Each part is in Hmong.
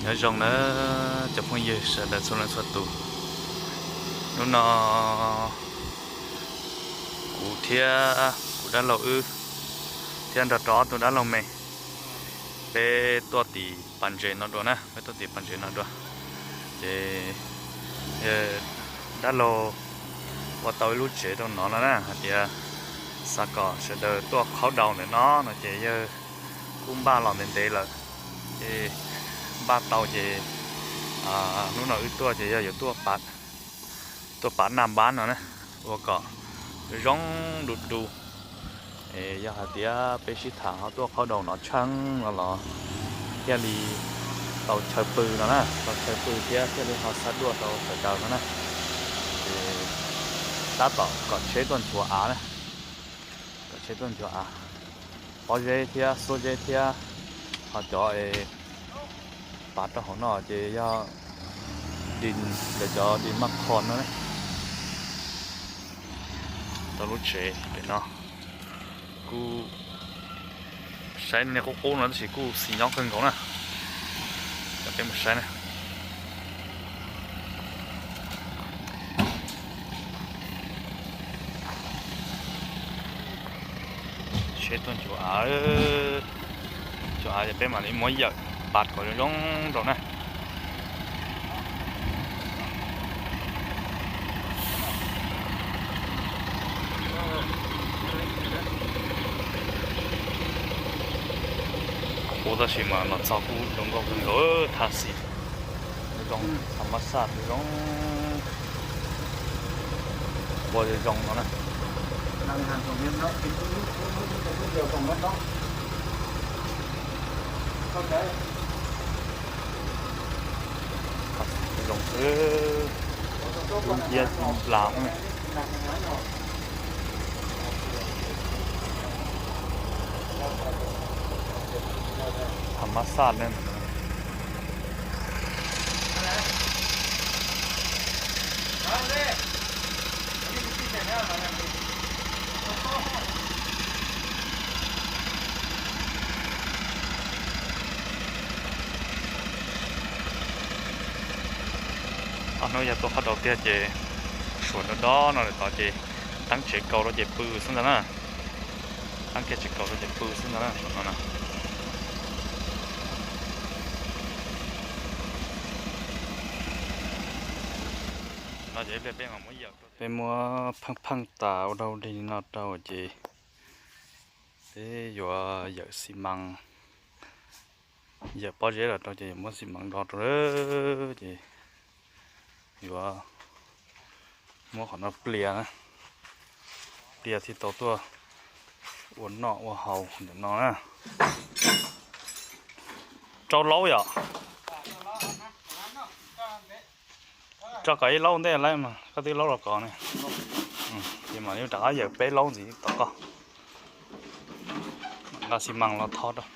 Nyob zoo na cov phooj ywg sawv daws txhua leej txhua tus. Hnub no kuv thiab kuv dab laug wb thiab nrog rau ob tug dab laug me, peb tuaj tim pas ntses no dua na, peb tuaj tim pas ntses no dua. Ces dab laug ua tau ib lub tsev rau no no na, hais tias xav kom sawv daws tuaj qhaub daus ntawm no no ces yawg kuj npaj los ntev ntev lawm. Ces npaj tau ces hnub no wb tuaj ces yog yuav tuaj pav naj npab no na, ua kom zoo du du. Es yog hais tias peb sib tham ho tuaj qhaub daus no tsheej no los thiaj li tau chaw pw no na, tau chaw pw thiab thiaj li ho xab duaj rau sawv daws no na. Ces tab tom kom tsheb tuaj nchuav av na, kom tsheb tuaj nchuav av, pob zeb thiab xuab zeb thiab ho cov es pav rau hauv no ces yog di, lawv cov di maj kho no na. Tau lub tsev pem no kuj saib nej qub qub no tab sis kuj xis nyob kawg nkaus na. Cov peb mus saib na. Tsheb tuaj nchuav av, nchuav av ces peb mam li muab yawm pav kom zoo zoo rau na. Qub tab sis mas los txog kuj zoo nkauj kawg nkaus, thaj xis zoo, tham mas xaj zoo, ua zoo no na. Zoo xwb, dub nciab nplas. Tham mas xaj ne. Ob hnub yog tuaj qhaub daus tiag ces suam dob dob no lawm tod ces teeb tsev kaus rau ces pw xwb ntag na. Teeb kiag tsev kaus rau ces pw xwb ntag na, saum no na. No ces peb mam muab yawm, peb muab pheej pheej tas ua rau dig li no rau ces peb yuav yawm xi mas, yawm pob zeb los rau ces yuav muab xi mas do rau ces yuav muab qhov no plias na, plias thiaj tau tuaj ua noj ua haus ntawm no na. Rau laub yom. Tso kom ib laub ntej lawm mas koj twb laub los kov ne. Ces mam li rov qab yawm peb laub ntxiv tom koj. Nqa xi mas los tho rau.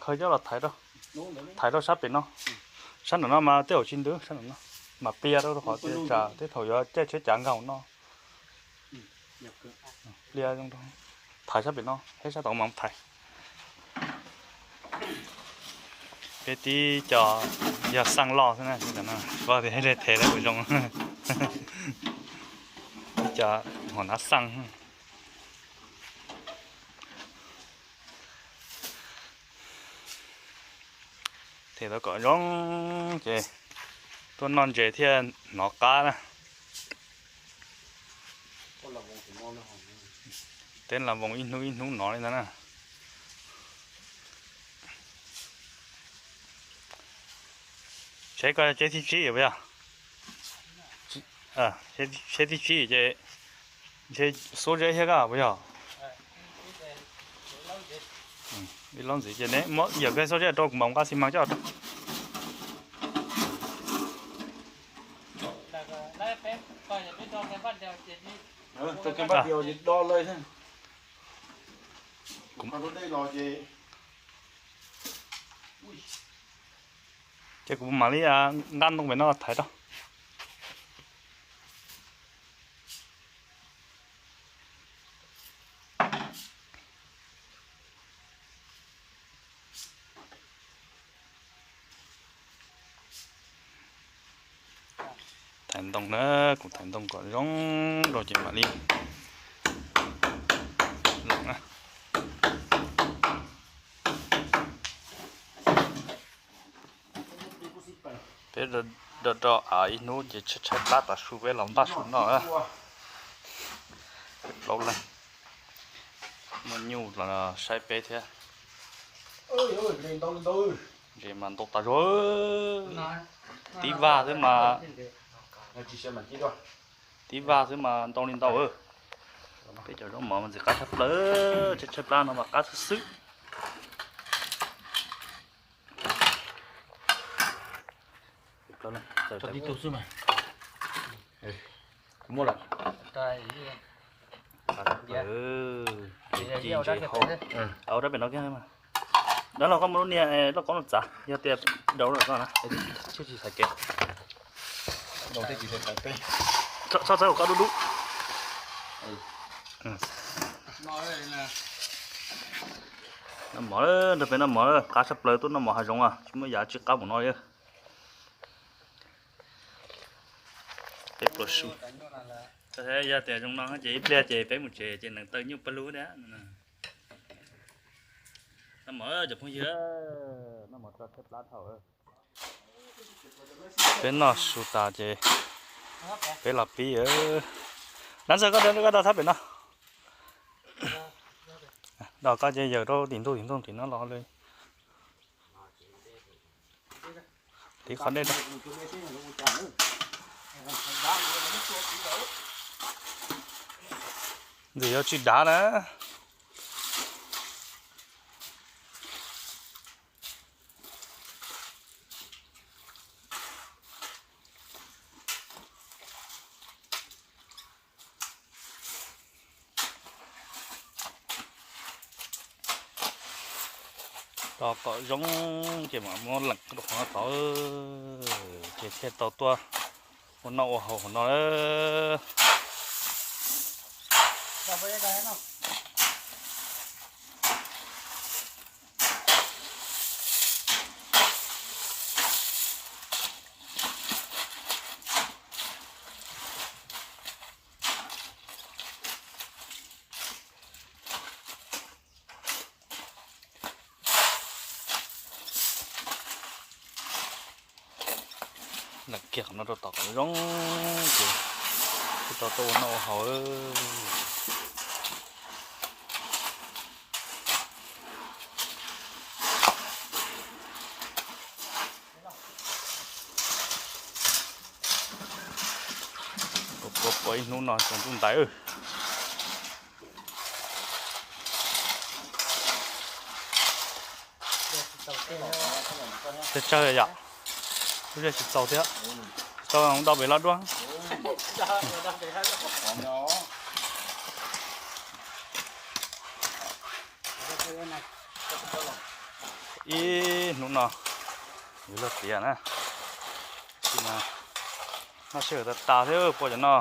Khaws coj los thaiv rau, thaiv rau sab pem no, sab nram no mas tej zaum tsis ntws sab nram no, mas plias rau qhov tias tsam tej thaum yuav caij tsheb cav nkaus no. Plias, thaiv sab pem no, thiab sab tod mas thaiv. Peb tib co yog xaj loj xwb na, ua tias hle them lawm mus zoo. Tib co hom nab xaj. Them tau kom zoo ces tuaj noj ntses thiaj hnov qab na. Teb las voos ib hnub ib hnub no li ntag na. Tsheb koj tsheb thib tsib puas yog? Tsheb thib tsib ces ntshe xuab zeb thiab koj puas yog? Ib laub ntxiv ces neb muab yawm kiag xuab zeb rau kuv mam nqa xi mas coj rau. Rau kev npaj diaus ces do lawm xwb. Ces kuv mam li nqa ntoo pem no thaiv rau. Thaiv ntoo na, kuv thaiv ntoo kom zoo rau ces mam li los na. Peb do do av ib hnub ces tshaib tshaib plab tav su peb los npaj su noj. Plaub leeg muaj nyuj los saib peb thiab. Ntses mas ntau tas zog, tib vag xwb mas, tib vag xwb mas ntau li ntau. Peb cov zaub mov mas ntxim qab tshaj plaws, tshaib tshaib plab no mas qab xwb xwb. Dab los koj mus lub niag lauj kaub no txav, yog tias daus lawm no na, tsis txhais kev. Txhob txhawb kom koj dub dub. Noj mov, nrog peb noj mov, qab tshaj plaws tuaj noj mov hav zoov tsis muaj yam tsis qab mus no li. Peb pluas su. Yog tias zoo no ces ib pliag ces peb mus tsev ces neev taw nyuj pawg lug thiab. Noj mov cov phooj ywg, noj mov tso tshaib plab dhau. Peb noj su tas ces peb los pib. Dab ntxawg koj, koj do thab pem no. Do koj ces yawm rau tim ntug tim ntug tim no los li. Tiv qhov dej rau. Ntxim yuav tsis dav na. Do kom zoo ces mam muab leem rau qhov no tod, ces thiaj tau tuaj ua noj ua haus hauv no. Leem kiag qhov no rau tom kom zoo ces thiaj tau tuaj ua noj ua haus. Ua pua pua ib hnub no tsaus ntuj ntais. Tsawg tsawg yom, lub zej tsis txaus thiab. Tsis txaus do pem loj duab. Ib hnub no yuav luag tiav na, tab sis mas noj sij hawm tas tas thiab puas cov no.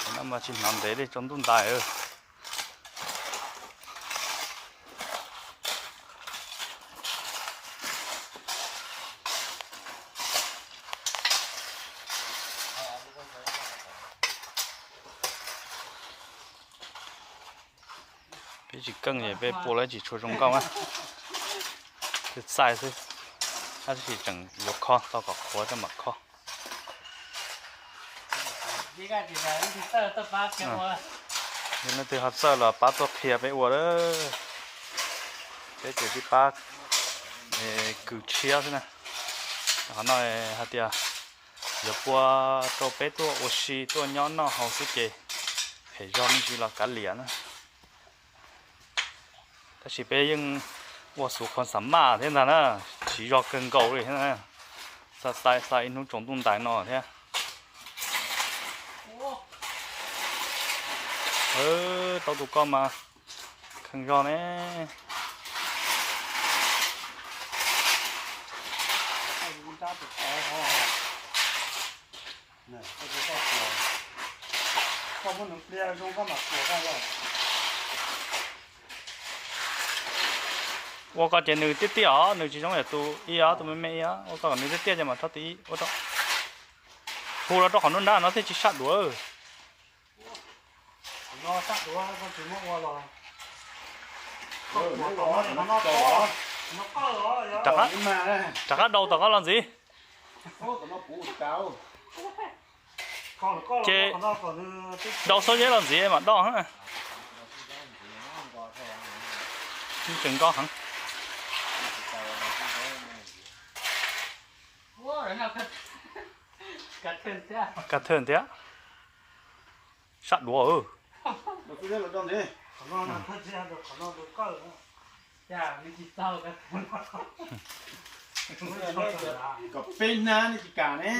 Cov no mas tsis hnov ntev li, tsaus ntuj ntais. Peb tsis keej es peb pua lawv tsis tshua zoo nkauj na, txaij xwb, tab sis tseem yuav kho tau kom qhuav coj mam kho. Yog leej twg ho txawj los pab tuaj qhia peb ua lawm, peb ces tib pab kws tshiab xwb na. Qhov no hais tias yuav pua rau peb tuaj ua si tuaj nyob noj haus xwb ces phem zog me ntsis los kav liam na. Tab sis peb yeej ua xub qhuas xam maj thiab ntag na, siv zog kawg nkaus li thiab na. Xa xai xa ib hnub tsaus ntuj ntais no thiab. Tau tus ko mas kheev zog ne. Ua ko ces nws tiaj tiaj os, nws tsis zoo yam tus ib os, tus me me ib os. Ua ko kom nws tiaj tiaj ces mam tso tus ib ua rau. Hu los rau qhov nruab nrab no thiaj tsis sab duav. Rov qab, rov qab daus tom qab los ntxiv. Ces daus xub zeb los ntxiv mam doj heev. Tseem nkoj heev. Kav thwj thiab. Sab duav. Kom peb hnab ne tsis kam ne.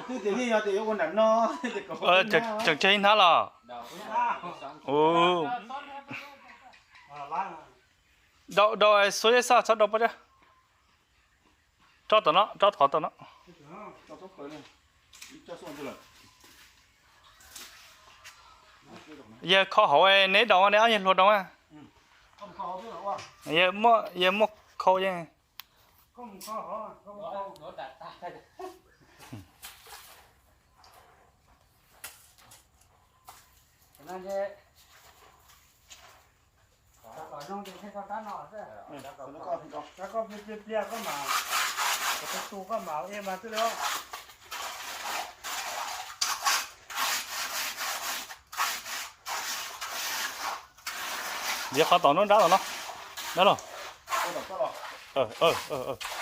Twb tias nej yog tias yuav ua nram no, tseem tseg ib hnab los. Daus, daus xub zeb xaj txhob daus pob zeb. Tso tom no, tso qhov tom no. Yawg kho hauv, neb daus, neb ob yawg hluas daus. Yawg muaj khau yeej. Liav qhov tom nruab nrab tom no. Dab laug.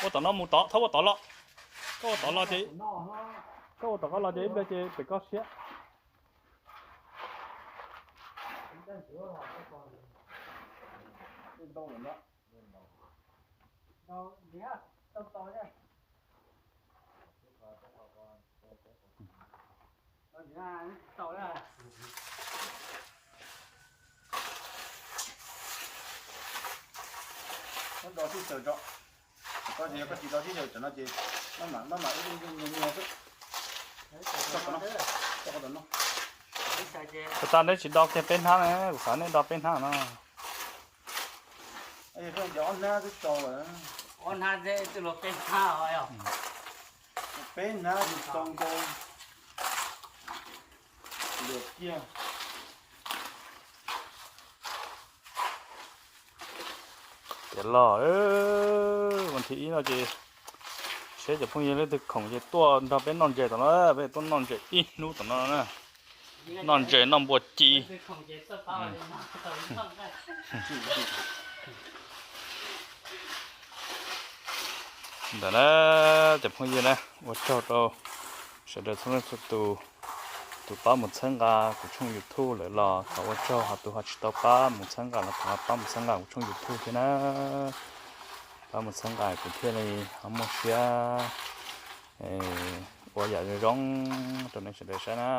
Ua tom no mus tod, txhob ua tod los. Koj ua tod los ces, koj ua tom qab los ces ib pliag ces pem koj siab. Koj do tib chaws tso, koj tsis do tib chaws tam no ces maj mam, maj mam ib nyuag nyuag xwb. Tau, neb tsis do kiag peb hnab ne, kuv xav neb do peb hnab no. Ob hnab twb tau lawm. Ob hnab, peb hnab tsis tau ntau. Lwm kiag. Tiav los, vas thib ib no ces seb cov phooj ywg leej twg khoom ces tuaj nrog peb noj ntses tom no, peb tuaj noj ntses ib hnub tom no na. Noj ntses noj npua ci. Ntawm na, cov phooj ywg na, ua tsaug rau sawv daws txhua leej txhua tus, tus pab mus txhawb nqa kuv tshooj YouTube lawm los thov ua tsaug, ho tus ho tsis tau pab mus txhawb nqa los thov pab mus txhawb nqa kuv tshooj YouTube thiab na. Pab mus txhawb nqa kuv thiaj li ho muaj siab ua yam zoo zoo rau nej sawv daws saib na.